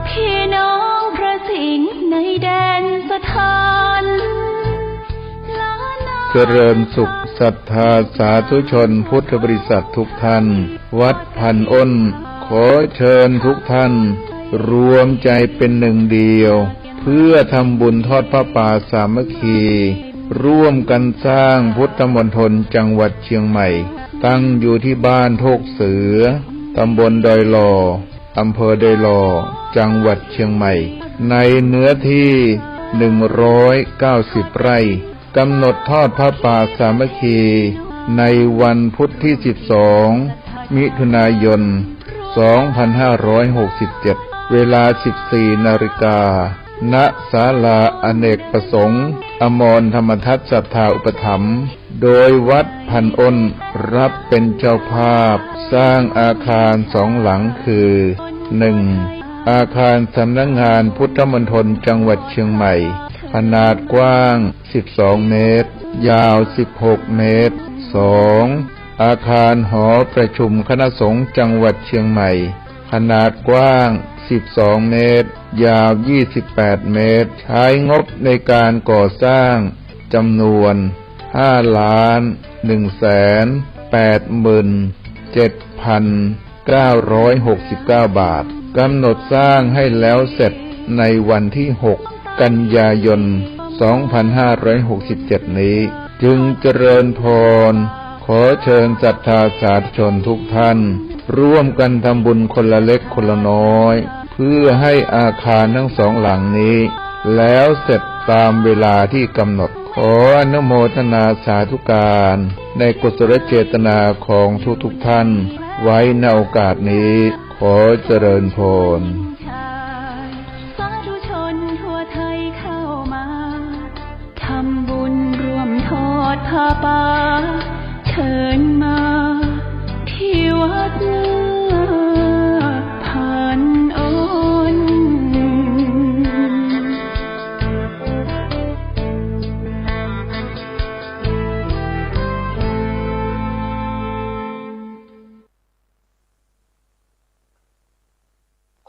พี่น้องพระสิงห์ในแดนสถาน ล้านนา เจริญสุขศรัทธาสาธุชนพุทธบริษัททุกท่าน วัดพันอ้น ขอเชิญทุกท่านรวมใจเป็นหนึ่งเดียว เพื่อทำบุญทอดผ้าป่าสามัคคี ร่วมกันสร้างพุทธมณฑลจังหวัดเชียงใหม่ ตั้งอยู่ที่บ้านโทกเสือ ตำบลดอยหล่อ อำเภอดอยหล่อ จังหวัดเชียงใหม่ ในเนื้อที่ หนึ่งร้อยเก้าสิบ ไร่ กำหนดทอดผ้าป่าสามัคคี ในวันพุธที่ สิบสอง มิถุนายน สองพันห้าร้อยหกสิบเจ็ด เวลา สิบสี่ นาฬิกา ณ ศาลาอเนกประสงค์ อมรธรรมทัศน์ศรัทธาอุปถัมภ์ โดยวัดพันอ้นรับเป็นเจ้าภาพสร้างอาคารสองหลังคือ หนึ่ง อาคารสำนักงานพุทธมณฑลจังหวัดเชียงใหม่ ขนาดกว้าง สิบสอง เมตร ยาว สิบหก เมตร สอง อาคารหอประชุมคณะสงฆ์จังหวัดเชียงใหม่ ขนาดกว้าง สิบสอง เมตร ยาว ยี่สิบแปด เมตร ใช้งบในการก่อสร้างจำนวน ห้าล้าน หนึ่งแสน แปดหมื่น เจ็ดพัน เก้าร้อยหกสิบเก้า บาท กำหนดสร้างให้แล้วเสร็จในวันที่ หก กันยายน สองพันห้าร้อยหกสิบเจ็ด นี้ จึงเจริญพร ขอเชิญศรัทธาสาธุชนทุกท่าน ร่วมกันทำบุญคนละเล็กคนละน้อย เพื่อให้อาคารทั้งสองหลังนี้ แล้วเสร็จตามเวลาที่กำหนด ขออนุโมทนาสาธุการในกุศลเจตนาของทุกๆท่าน ไว้ในโอกาสนี้ ขอเจริญพร สาธุชนทั่วไทยเข้ามา ทำบุญร่วมทอดผ้าป่า เชิญมาที่วัดพันอ้น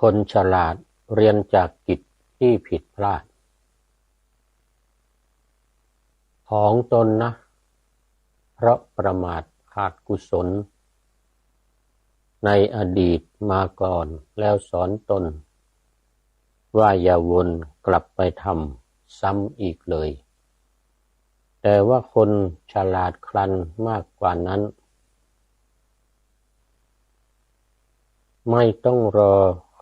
คนฉลาดเรียนจากกิจที่ผิดพลาด ของตนนะ เพราะประมาทขาดกุศล ในอดีตมาก่อนแล้วสอนตน ว่าอย่าวนกลับไปทำซ้ำอีกเลย แต่ว่าคนฉลาดครันมากกว่านั้น ไม่ต้องรอ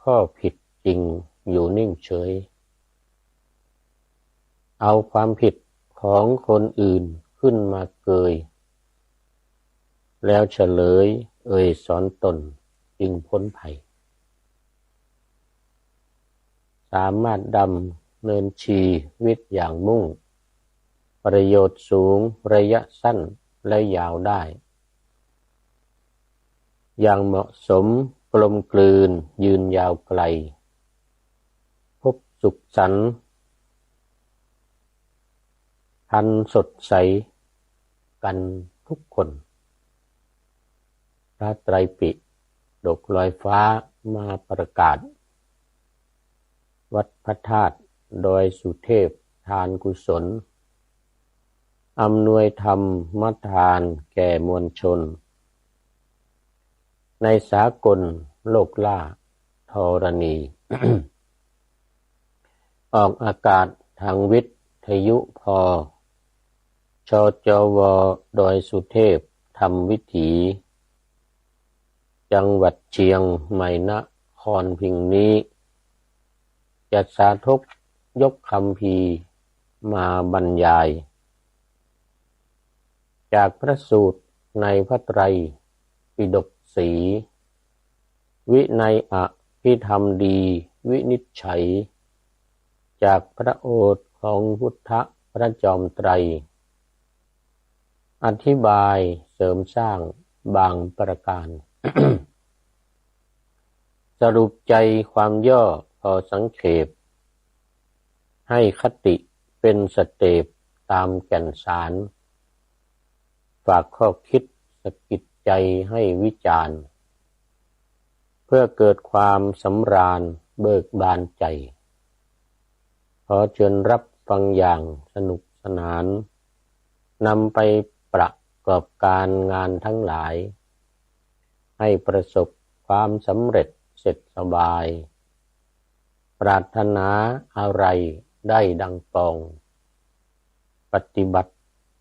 ข้อผิดจริงอยู่นิ่งเฉย เอาความผิดของคนอื่นขึ้นมาเกย แล้วเฉลยเอ่ยสอนตนจึงพ้นภัย สามารถดำเนินชีวิตอย่างมุ่ง ประโยชน์สูงระยะสั้นและยาวได้ อย่างเหมาะสมกลมกลืนยืนยาวไกล พบสุขสันต์ พลันสดใสกันทุกคน พระไตรปิฎกลอยฟ้ามาประกาศ วัดพระธาตุดอยสุเทพทานกุศล อำนวยธรรมทานแก่มวลชน ในสากลโลกล่าธรณี ออกอากาศทางวิทยุพอ ชจว ดอยสุเทพธรรมวิถี จังหวัดเชียงใหม่นครพิงค์นี้ จะสาธกยกคัมภีร์มาบรรยาย จากพระสูตรในพระไตรปิฎกสี วินัยอภิธรรมดีวินิจฉัย จากพระโอษฐ์ของพุทธพระจอมไตร อธิบายเสริมสร้างบางประการ สรุปใจความย่อพอสังเขป ให้คติเป็นสเตปตามแก่นสาร ฝากข้อคิดสะกิดใจให้วิจารณ์ เพื่อเกิดความสำราญเบิกบานใจ ขอเชิญรับฟังอย่างสนุกสนาน นำไปประกอบการงานทั้งหลาย ให้ประสบความสำเร็จเสร็จสบาย ปรารถนาอะไรได้ดังปอง ปฏิบัติ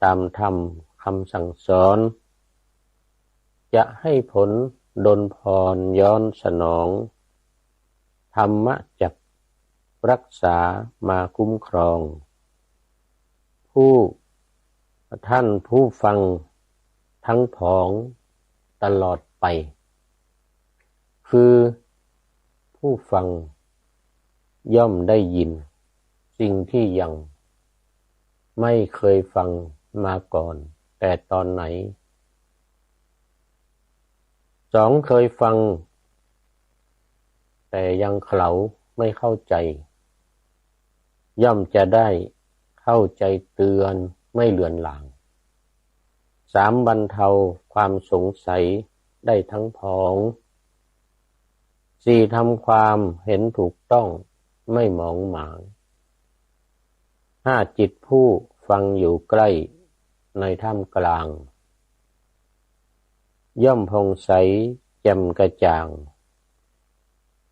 ตามธรรมคำสั่งสอน จะให้ผลดลพรย้อนสนอง ธรรมะจักรักษามาคุ้มครอง ผู้ ท่านผู้ฟังทั้งผองตลอดไป คือผู้ฟังย่อมได้ยินสิ่งที่ยังไม่เคยฟังมาก่อนแต่ตอนไหน สอง เคยฟัง แต่ยังเขลาไม่เข้าใจ ย่อมจะได้เข้าใจเตือนไม่เลือนลาง สาม บรรเทาความสงสัยได้ทั้งผอง สี่ ทำความเห็นถูกต้องไม่หมองหมอง ห้า จิตผู้ฟังอยู่ใกล้ในท่ามกลาง ย่อมผ่องใสแจ่มกระจ่าง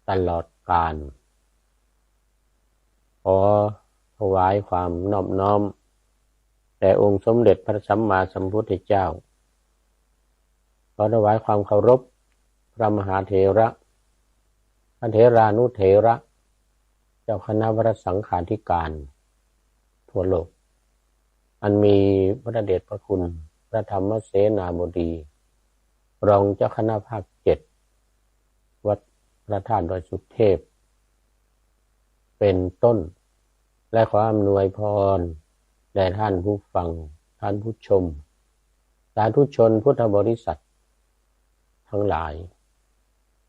ตลอดกาล ขอถวายความนอบน้อมแด่องค์สมเด็จพระสัมมาสัมพุทธเจ้า ขอถวายความเคารพพระมหาเถระ พระเถรานุเถระ เจ้าคณะพระสังฆาธิการทั่วโลก อันมีพระเดชพระคุณพระธรรมเสนาบดี รองเจ้าคณะภาคเจ็ด วัดพระธาตุดอยสุเทพ เป็นต้น และขออำนวยพรแด่ท่านผู้ฟัง ท่านผู้ชม สาธุชนพุทธบริษัททั้งหลาย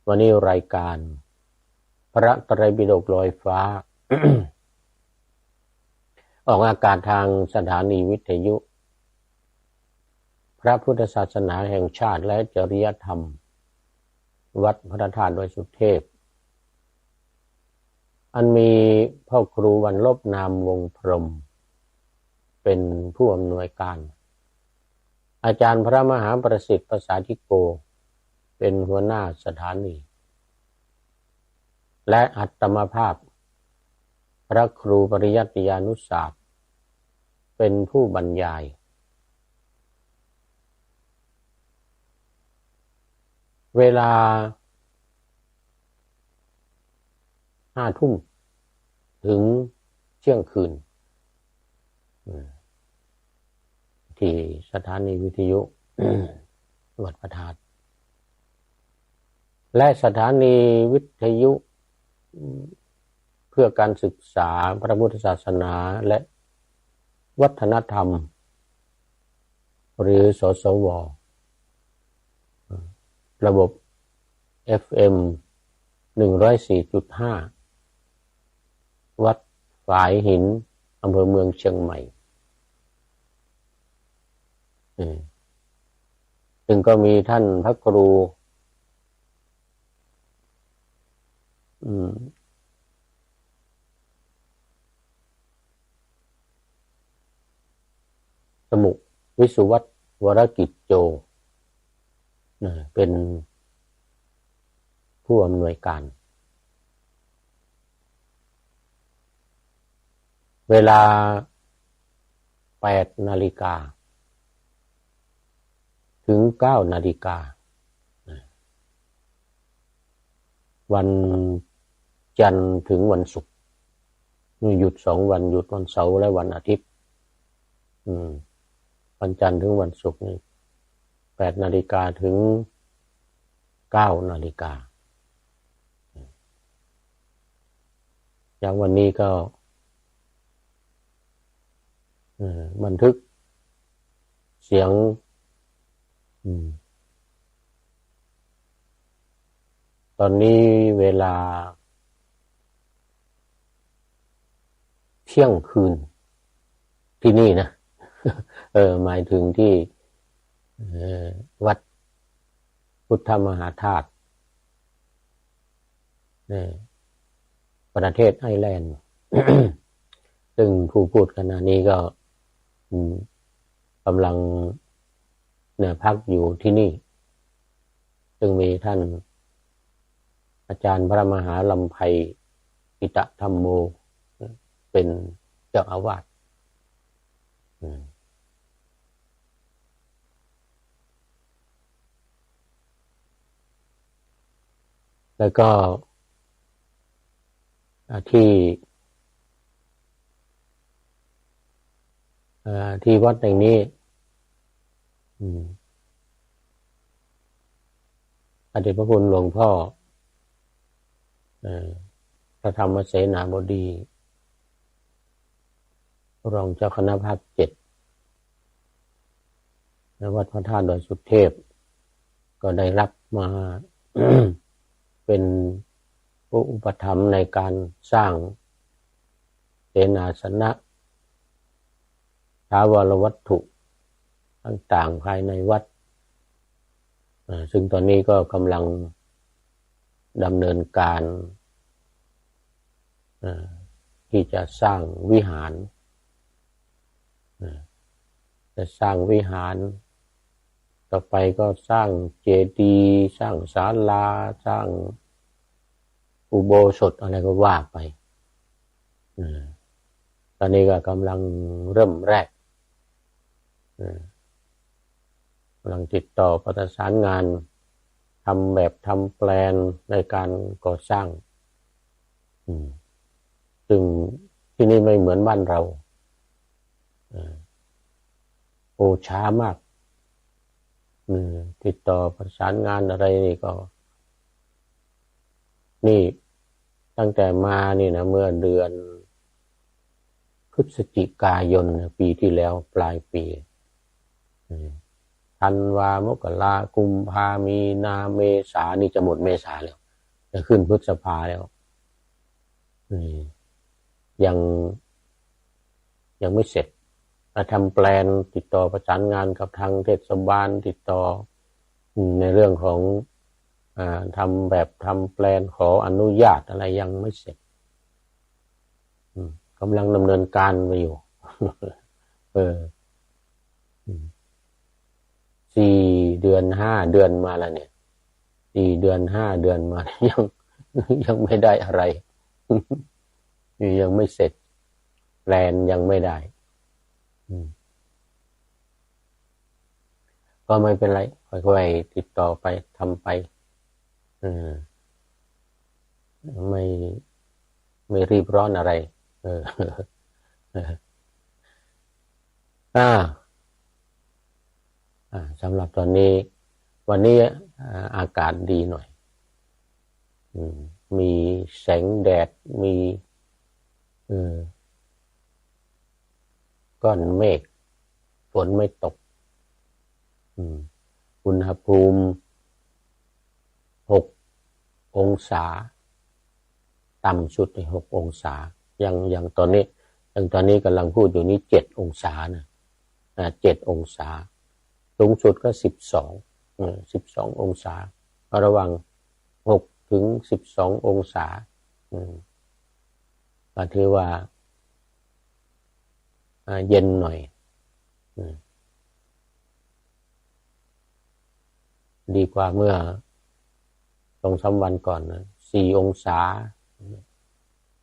วันนี้รายการพระไตรปิฎกลอยฟ้า ออกอากาศทางสถานีวิทยุพระพุทธศาสนาแห่งชาติและจริยธรรม วัดพระธาตุดอยสุเทพ อันมีพ่อครูวรรณรบ นามวงศ์พรหม เป็นผู้อำนวยการ อาจารย์พระมหาประสิทธิ์ ประสาธิโก เป็นหัวหน้าสถานี และอาตมาภาพ พระครูปริยัติยานุศาสตร์ เป็นผู้บรรยาย เวลาห้าทุ่มถึงเที่ยงคืน อืม ที่สถานีวิทยุ วัดพระธาตุ และสถานีวิทยุ อืม เพื่อการศึกษาพระพุทธศาสนาและวัฒนธรรม หรือ สสว ระบบ เอฟเอ็ม หนึ่งร้อยสี่จุดห้า วัดฝายหิน อำเภอเมืองเชียงใหม่ อืม ซึ่งก็มีท่านพระครู อืม สมุ วิสุวัฒน์ วรกิจโจ นะ เป็นผู้อำนวยการ เวลาแปดนาฬิกาถึงเก้านาฬิกา วันจันทร์ถึงวันศุกร์ นี่หยุดสองวัน หยุดวันเสาร์และวันอาทิตย์ อืม วันจันทร์ถึงวันศุกร์นี่ แปดนาฬิกาถึงเก้านาฬิกา อย่างวันนี้ก็ เอ่อ บันทึกเสียง อืม ตอนนี้เวลาเที่ยงคืนที่นี่นะ เออ หมายถึงที่ เอ่อ วัดพุทธมหาธาตุ เอ่อ ประเทศไอร์แลนด์ ซึ่งผู้พูดขณะนี้ก็ อืม กำลัง เนี่ย พักอยู่ที่นี่ ซึ่งมีท่านอาจารย์พระมหาลำไพ อิตะธัมโม เป็นเจ้าอาวาส อืม แล้วก็ อ่า ที่ เอ่อ ที่วัดแห่งนี้ อืม พระเดชพระคุณหลวงพ่อ เอ่อ พระธรรมเสนาบดี รองเจ้าคณะภาคเจ็ด ณ วัดพระธาตุดอยสุเทพ ก็ได้รับมา เป็นผู้อุปถัมภ์ในการสร้างเสนาสนะ ถาวรวัตถุต่างๆ ภายในวัด อ่า ซึ่งตอนนี้ก็กำลังดำเนินการ อ่า ที่จะสร้างวิหาร อ่า จะสร้างวิหาร ต่อไปก็สร้างเจดีย์ สร้างศาลา สร้างอุโบสถอะไรก็ว่าไป อ่า ตอนนี้ก็กำลังเริ่มแรก อ่า กำลังติดต่อประสานงาน ทำแบบทำแปลนในการก่อสร้าง อืม ซึ่งที่นี่ไม่เหมือนบ้านเรา อ่า โอ้ ช้ามาก อืม ติดต่อประสานงานอะไรนี่ก็ นี่ตั้งแต่มานี่นะ เมื่อเดือนพฤศจิกายนนะ ปีที่แล้วปลายปี อืม ธันวา มกรา กุมภา มีนา เมษา นี่จะหมดเมษาแล้ว จะขึ้นพฤษภาแล้ว อืม ยัง ยังไม่เสร็จ มาทำแปลน ติดต่อประสานงานกับทางเทศบาล ติดต่อ อืม ในเรื่องของ อ่า ทำแบบทำแปลน ขออนุญาตอะไรยังไม่เสร็จ อืม กำลังดำเนินการไปอยู่ เออ อืม สี่เดือน ห้าเดือนมาแล้วเนี่ย สี่เดือน ห้าเดือนมา ยัง ยังไม่ได้อะไร ยังไม่เสร็จ แปลนยังไม่ได้ อืม ก็ไม่เป็นไร ค่อยๆ ติดต่อไป ทำไป เออ ไม่ ไม่รีบร้อนอะไร เออ อ่า อ่า สำหรับตอนนี้ วันนี้ อ่า อากาศดีหน่อย อืม มีแสงแดด มี เออ ก้อนเมฆ ฝนไม่ตก อืม อุณหภูมิ หกองศา ต่ำสุดนี่ หกองศา อย่าง อย่างตอนนี้ อย่างตอนนี้กำลังพูดอยู่นี่ เจ็ดองศานะ อ่า เจ็ดองศา สูงสุดก็ สิบสอง เออ สิบสององศา ระหว่าง หกถึงสิบสององศา อืม ก็ถือว่า อ่า เย็นหน่อย อืม ดีกว่าเมื่อสองสามวันก่อนนะ สี่องศา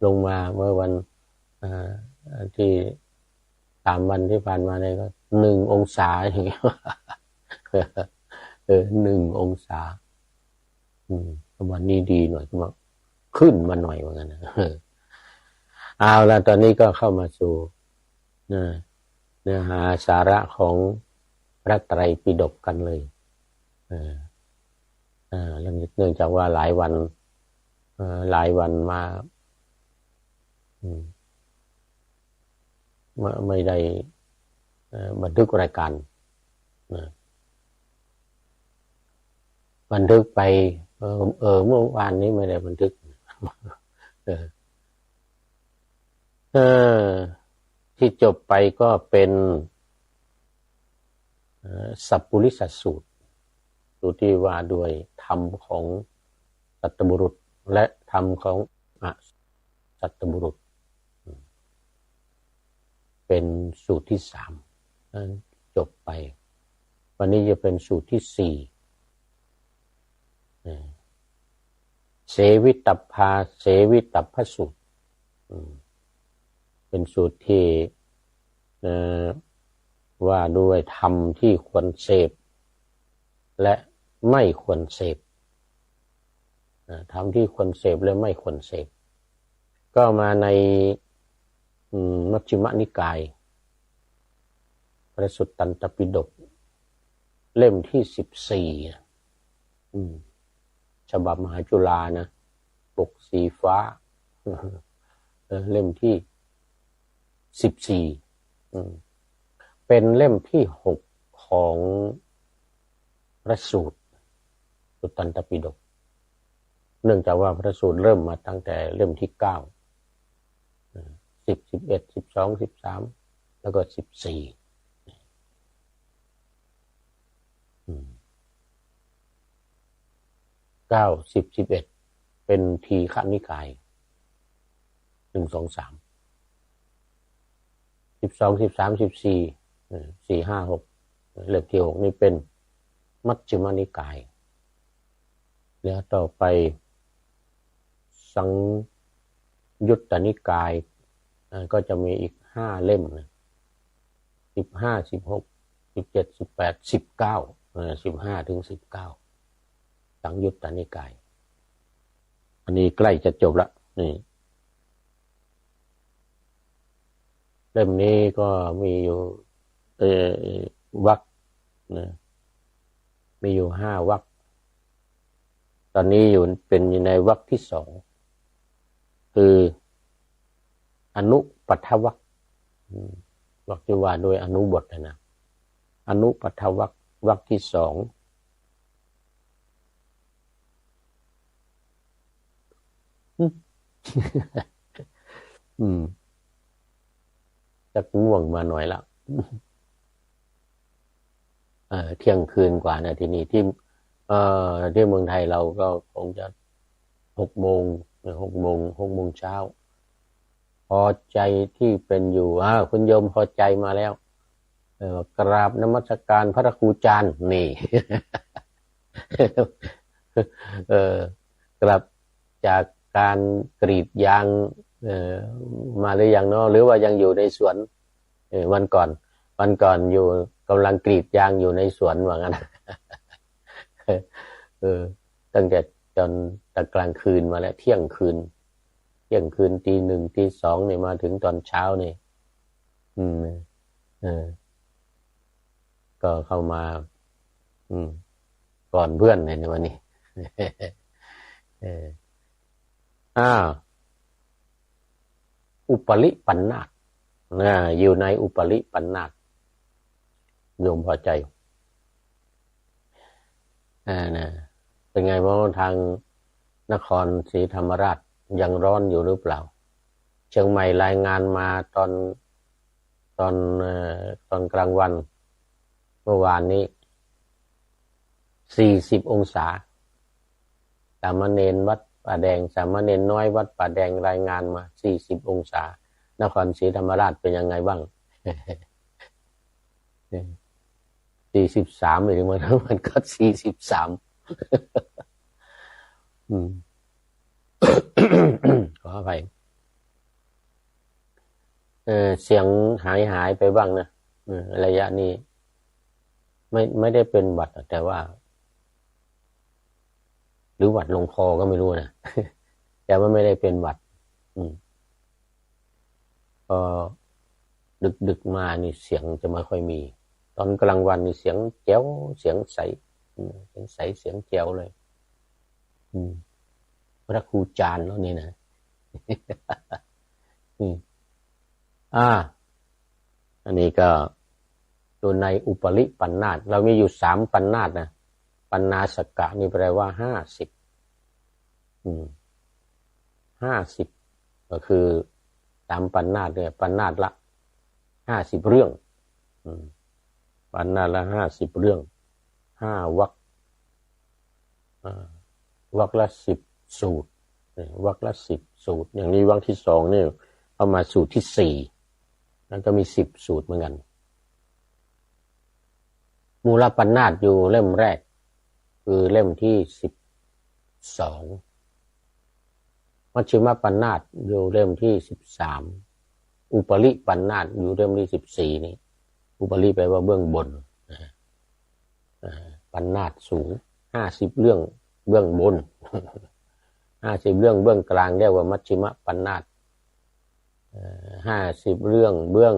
ลงมาเมื่อวัน อ่า ที่สามวันที่ผ่านมาเนี่ยก็ หนึ่งองศา อย่างเงี้ย เออ หนึ่งองศา อืม วันนี้ดีหน่อย ก็มา ขึ้นมาหน่อย ว่างั้นนะ เอาละ ตอนนี้ก็เข้ามาสู่ นะ เนื้อหาสาระของพระไตรปิฎกกันเลย เออ อ่า เนื่อง เนื่องจากว่าหลายวัน เอ่อ หลายวันมา อืม ไม่ ไม่ได้ เอ่อ บันทึกรายการ นะ บันทึกไป เออ เออ เมื่อวานนี้ไม่ได้บันทึก เออ เออ ที่จบไปก็เป็น เอ่อ สัปปุริสสูตร สูตรที่ว่าด้วยธรรมของสัตบุรุษ และธรรมของอสัตบุรุษ เป็นสูตรที่สาม นั้นจบไป วันนี้จะเป็นสูตรที่สี่ เอ่อ เสวิตัพพา เสวิตัพพสูตร อืม เป็นสูตรที่ เอ่อ ว่าด้วยธรรมที่ควรเสพ และไม่ควรเสพ อ่า ธรรมที่ควรเสพและไม่ควรเสพ ก็มาใน อืม มัชฌิมนิกาย พระสุตตันตปิฎก เล่มที่สิบสี่ อ่ะ อืม ฉบับมหาจุฬานะ ปกสีฟ้า เออ เล่มที่สิบสี่ อืม เป็นเล่มที่หกของพระสูตร สุตตันตปิฎก เนื่องจากว่าพระสูตรเริ่มมาตั้งแต่เล่มที่เก้า สิบ สิบเอ็ด สิบสอง สิบสาม แล้วก็สิบสี่ อืม เก้า สิบ สิบเอ็ด เป็นทีฆนิกาย หนึ่ง สอง สาม สิบสอง สิบสาม สิบสี่ เออ สี่ ห้า หก เล่มที่หกนี่เป็นมัชฌิมนิกาย แล้วต่อไปสังยุตตนิกาย อ่า ก็จะมีอีกห้าเล่มนะ สิบห้า สิบหก สิบเจ็ด สิบแปด สิบเก้า เออ สิบห้า ถึง สิบเก้า สังยุตตนิกาย อันนี้ใกล้จะจบละ นี่ เล่มนี้ก็มีอยู่ เอ่อ วรรคนะ มีอยู่ห้าวรรค ตอนนี้อยู่ เป็นอยู่ในวรรคที่สอง คืออนุปัฏฐวรรค อืม วรรคที่ว่าด้วยอนุบทนะนะ อนุปัฏฐวรรค วรรคที่สอง อืม อืม จักง่วงมาหน่อยละ เอ่อ เที่ยงคืนกว่านะที่นี่ ที่ เอ่อ ที่เมืองไทยเราก็คงจะหกโมง หกโมง หกโมงเช้า พอใจที่เป็นอยู่ อ่า คุณโยมพอใจมาแล้ว เออ กราบนมัสการพระครูจารย์ นี่ เออ กลับจากการกรีดยาง เออ มาหรือยังเนาะ หรือว่ายังอยู่ในสวน เออ วันก่อน วันก่อนอยู่ กำลังกรีดยางอยู่ในสวน ว่างั้น เออ ตั้งแต่ตอน ตอนกลางคืนมาแล้ว เที่ยงคืน เที่ยงคืน ตีหนึ่ง ตีสองนี่ มาถึงตอนเช้านี่ อืม เออ ก็เข้ามา อืม ก่อนเพื่อนเลยในวันนี้ เออ อ้าว อุปริปัณณาส นะ อยู่ในอุปริปัณณาส โยมพอใจ อ่า นะ เป็นไงบ้าง ทางนครศรีธรรมราชยังร้อนอยู่หรือเปล่า เชียงใหม่รายงานมาตอน ตอน เอ่อ ตอนกลางวัน เมื่อวานนี้ สี่สิบองศา สามเณรวัดป่าแดง สามเณรน้อยวัดป่าแดงรายงานมา สี่สิบองศา นครศรีธรรมราชเป็นยังไงบ้าง สี่สิบสาม หมายถึงมัน มันก็ สี่สิบสาม อืม ขออภัย เออ เสียงหายหายไปบ้างนะ เออ ระยะนี้ ไม่ ไม่ได้เป็นหวัดอะ แต่ว่า หรือหวัดลงคอก็ไม่รู้นะ แต่ว่าไม่ได้เป็นหวัด อืม พอดึกๆ มานี่เสียงจะไม่ค่อยมี ตอนกลางวันนี่เสียงแจ๋ว เสียงใส อืม เสียงใส เสียงแจ๋วเลย อืม พระครูจารย์แล้วนี่นะ อืม อ่า อันนี้ก็อยู่ในอุปริปัณณาส เรามีอยู่สามปัณณาสนะ ปัณณาสกะนี่แปลว่าห้าสิบ อืม ห้าสิบ ก็คือสามปัณณาสเนี่ย ปัณณาสละห้าสิบเรื่อง อืม ปัณณาสละห้าสิบเรื่อง ห้าวรรค อ่า วรรคละสิบสูตร เออ วรรคละสิบสูตร อย่างนี้วรรคที่สองนี่เข้ามาสูตรที่สี่ นั้นก็มีสิบสูตรเหมือนกัน มูลปัณณาสอยู่เล่มแรก คือเล่มที่สิบสอง มัชฌิมปัณณาสอยู่เล่มที่สิบสาม อุปริปัณณาสอยู่เล่มที่สิบสี่นี่ อุปริแปลว่าเบื้องบนนะ อ่า ปัณณาสสูง ห้าสิบเรื่องเบื้องบน ห้าสิบเรื่องเบื้องกลางเรียกว่ามัชฌิมปัณณาส เอ่อ ห้าสิบเรื่องเบื้อง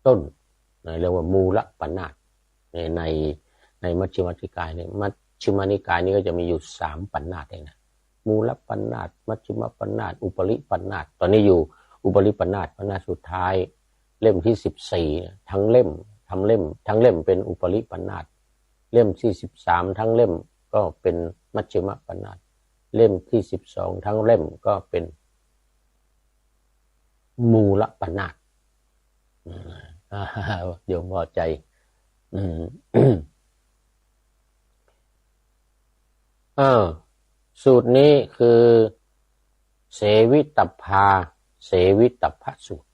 ต้นนะ เรียกว่ามูลปัณณาส ใน ใน ในมัชฌิมนิกายเนี่ย มัชฌิมนิกายนี่ก็จะมีอยู่สามปัณณาสเองนะ มูลปัณณาส มัชฌิมปัณณาส อุปริปัณณาส ตอนนี้อยู่อุปริปัณณาส ปัณณาสสุดท้าย เล่มที่สิบสี่นะ ทั้งเล่ม ทั้งเล่ม ทั้งเล่มเป็นอุปริปัณณาส เล่มที่สิบสามทั้งเล่มก็เป็นมัชฌิมปัณณาส เล่มที่สิบสองทั้งเล่มก็เป็นมูลปัณณาส อ่า โยมพอใจ อืม เออ สูตรนี้คือ เสวิตัพพา เสวิตัพพสูตร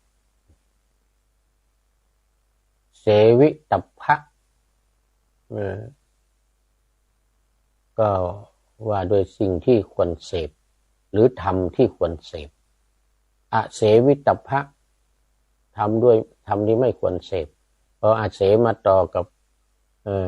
เสวิตัพพะ เออ ก็ว่าด้วยสิ่งที่ควรเสพ หรือธรรมที่ควรเสพ อเสวิตัพพะ ธรรมด้วย ธรรมที่ไม่ควรเสพ พออเสมาต่อกับ เอ่อ